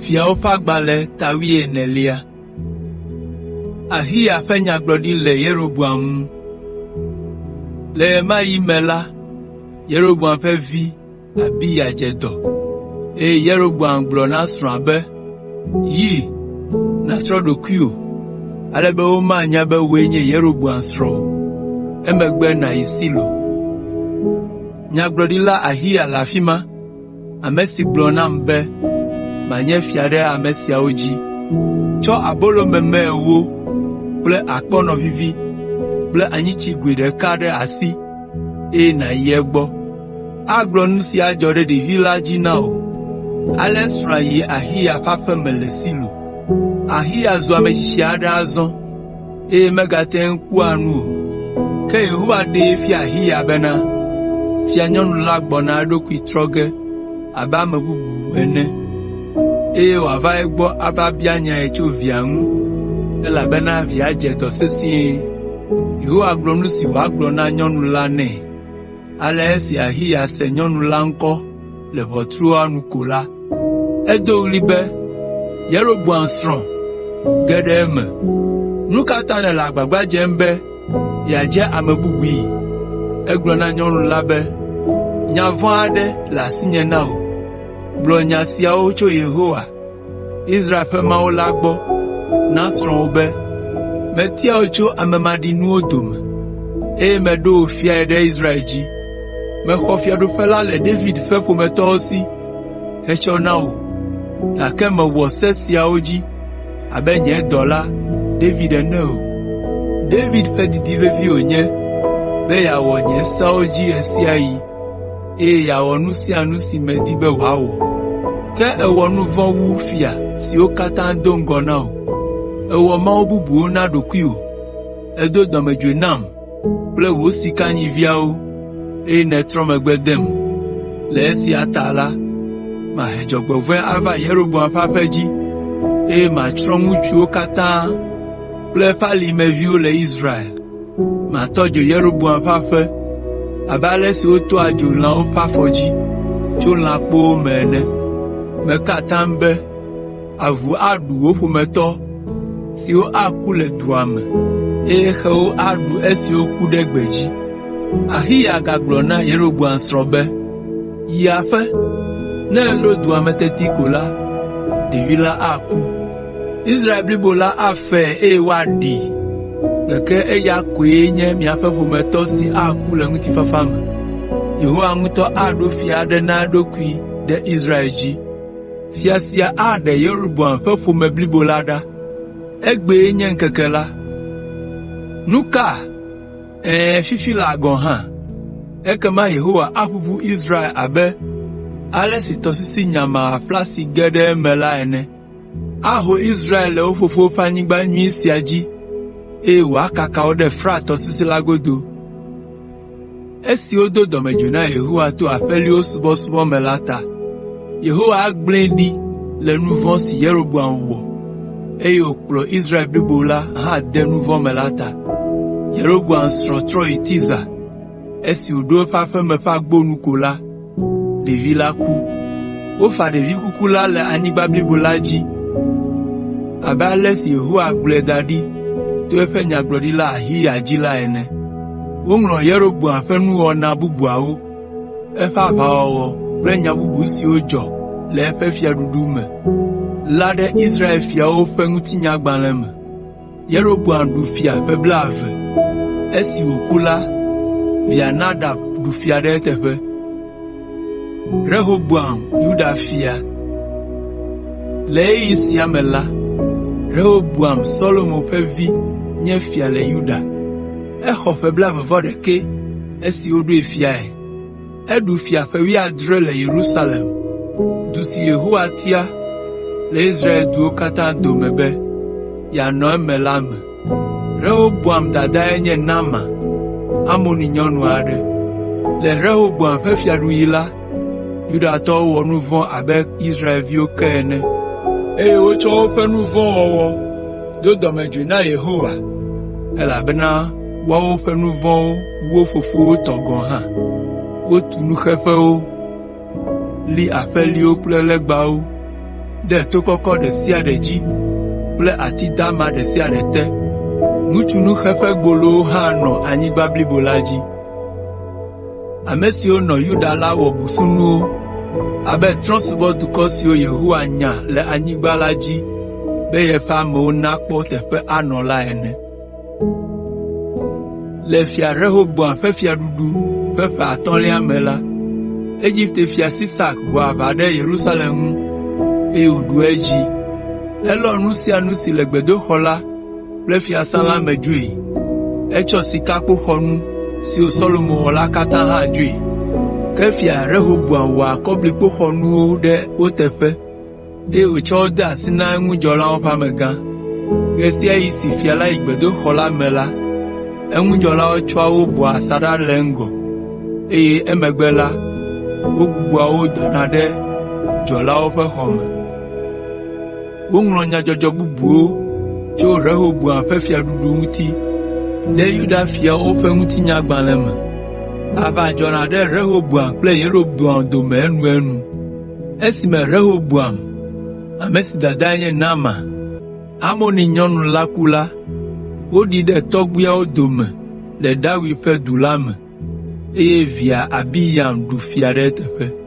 Fiawo ƒe agbalẽ ta wuienelia. Ahiya ƒe nyagblɔɖi le Yeroboam ŋu. Le ɣe ma ɣi me la, Yeroboam ƒe vi Abiya dze dɔ, eye Yeroboam gblɔ na srɔ̃a be, “Yi, nàtrɔ ɖokuiwò, ale be womanya be wòe nye Yeroboam srɔ̃ o. Emegbe nàyi Silo. Nyagblɔɖila Ahiya le afi ma, ame si gblɔ nam be manye fia ɖe ame siawo dzi. Tsɔ abolo meme ewo kple akpɔnɔ vivi kple anyitsi goe ɖeka ɖe asi eye nàyi egbɔ. Agblɔ nu si adzɔ ɖe ɖevi la dzi na wò.” Ale srɔ̃a yi Ahiya ƒe aƒe me le Silo. Ahiya zu ame tsitsi aɖe azɔ, eye megate ŋu kpɔa nu o. Ke Yehowa ɖee fia Ahiya bena, fianyɔnu la gbɔna eɖokui trɔ ge abe ame bubu ene, eye wòava egbɔ ava bia nyae tso via ŋu, elabena via dze dɔ sesĩe. Yehowa gblɔ nu si wòagblɔ na nyɔnu la nɛ. Ale esi Ahiya se nyɔnu la ŋkɔ le ʋɔtrua nu ko la, edo ɣli be, “Yeroboam srɔ̃, ge ɖe eme! Nu ka ta nèle agbagba dzem be yeadze ame bubui?” Egblɔ na nyɔnu la be, “Nya vɔ̃ aɖe le asinye na wò. Gblɔ nya siawo tso Yehowa, Israel ƒe Mawu la gbɔ na srɔ̃wò be, ‘Metia wò tso ame maɖinuwo dome, eye meɖo wò fiae ɖe Israel dzi. Mexɔ fiaɖuƒe la le David ƒe ƒometɔwo si hetsɔ na wò, gake mèwɔ se siawo dzi abe nye dɔla David ene o. David ƒe didi vevie wònye be yeawɔ nye seawo dzi ɣe sia ɣi, eye yeawɔ nu sia nu si medi be wòawɔ. Ke èwɔ nu vɔ̃ wu fia siwo katã do ŋgɔ na wò. Èwɔ mawu bubuwo na ɖokuiwò, èdo dɔmedzoe nam kple wò sikanyiviawo, eye nètrɔ megbe dem. Le esia ta la, mahe dzɔgbevɔ̃e ava Yeroboam ƒe aƒe dzi, eye matsrɔ̃ ŋutsuwo katã kple eƒe alimeviwo le Israel. Matɔ dzo Yeroboam ƒe aƒe abe ale si wotɔa dzo lãwo ƒe afɔdzi tso lãkpowo me ene. Meka atam be avu aɖu wò ƒometɔ siwo aku le dua me, eye xewo aɖu esiwo ku ɖe gbedzi.” Ahiya gagblɔ na Yeroboam srɔ̃ be, “Yi aƒe, ne èɖo dua me teti ko la, ɖevi la aku. Israel blibo la afae eye woaɖii, gake eya koe nye miaƒe ƒometɔ si aku le ŋutifafa me. Yehowa ŋutɔ aɖo fia aɖe na eɖokui ɖe Israel dzi. Fia sia aɖe Yeroboam ƒe ƒome blibo la ɖa. Egbee nye ŋkeke la! Nu ka? Ɛ̃, fifi laa gɔ̃ hã! Ekema Yehowa aʋuʋu Israel abe ale si tɔsisi nyamaa aƒla si ge ɖe eme la ene. Aho Israel le wo fofowo ƒe anyigba nyui sia dzi eye wòakaka wo ɖe Frat tɔsisi la godo. Esi wodo dɔmedzoe na Yehowa to aƒeliwo subɔsubɔ me la ta, Yehowa agblẽe ɖi le nu vɔ̃ si Yeroboam wɔ, eye wòkplɔ Israel blibo la hã de nu vɔ̃ me la ta. Yeroboam srɔ̃ trɔ yi Tirza. Esi wòɖo eƒe aƒe me ƒe agbo nu ko la, ɖevi la ku. Wofa ɖevi kuku la le anyigba blibo la dzi abe ale si Yehowa gblɔe da ɖi to eƒe nyagblɔɖila Ahiya dzi la ene. Woŋlɔ Yeroboam ƒe nuwɔna bubuawo, eƒe aʋawɔwɔ kple nya bubu siwo dzɔ le eƒe fiaɖuɖu me la ɖe Israel fiawo ƒe ŋutinyagbalẽ me. Yeroboam ɖu fia ƒe blaeve. Esi wòku la, via Nadab ɖu fia ɖe eteƒe. Rehoboam Yuda fia Le ɣeyiɣi sia me la, Rehoboam Solomo ƒe vi nye fia le Yuda. Exɔ ƒe blaeve-vɔ-ɖekɛ esi woɖoe fiae. Eɖu fia ƒe wuiadre le Yerusalem, du si Yehowa tia le Israel duwo katã dome be yeanɔ eme la me. Rehoboam dadae nye Naama, Amoni nyɔnu aɖe. Le Rehoboam ƒe fiaɖuɣi la, Yudatɔwo wɔ nu vɔ̃ abe Israelviwo ke ene, eye wotsɔ woƒe nu vɔ̃ wɔwɔ do dɔmedzoe na Yehowa, elabena woawo ƒe nu vɔ̃wo wu wo fofowo tɔ gɔ̃ hã. Wotu nuxeƒewo, li aƒeliwo kple legbawo. ɖe to kɔkɔ ɖe sia ɖe dzi kple ati dama ɖe sia ɖe te. Ŋutsunuxeƒegbolowo hã nɔ anyigba blibo la dzi. Ame siwo nɔ Yuda la wɔ busunuwo abe trɔ̃subɔdukɔ siwo Yehowa nya le anyigba la dzi be yeƒe amewo nakpɔ teƒe anɔ la ene. Le Fia Rehoboam ƒe fiaɖuɖu ƒe ƒe atɔ̃lia me la, Egipte fia Sisak ho aʋa ɖe Yerusalem ŋu, eye wòɖu edzi. Elɔ nu sia nu si le gbedoxɔ la kple fiasã la me dzoe. Etsɔ sikakpoxɔnu siwo Solomo wɔ la katã hã dzoe. Ke Fia Rehoboam wɔ akɔblikpoxɔnuwo ɖe wo teƒe, eye wòtsɔ wo de asi na eŋudzɔlawo ƒe amegã. Ɣe sia ɣi si fia la yi gbedoxɔ la me la, eŋudzɔlawo tsɔa wo bɔa asaɖa le eŋgɔ, eye emegbe la, wogbugbɔa wo dana ɖe dzɔlawo ƒe xɔ me. Woŋlɔ nyadzɔdzɔ bubuwo tso Rehoboam ƒe fiaɖuɖu ŋuti ɖe Yuda fiawo ƒe ŋutinyagbalẽ me. Aʋa dzɔna ɖe Rehoboam kple Yeroboam dome enuenu. Esime Rehoboam, ame si dadae nye Naama, Amoni nyɔnu la ku la, woɖii ɖe tɔgbuiawo dome le David ƒe du la me, eye via Abiyam ɖu fia ɖe eteƒe.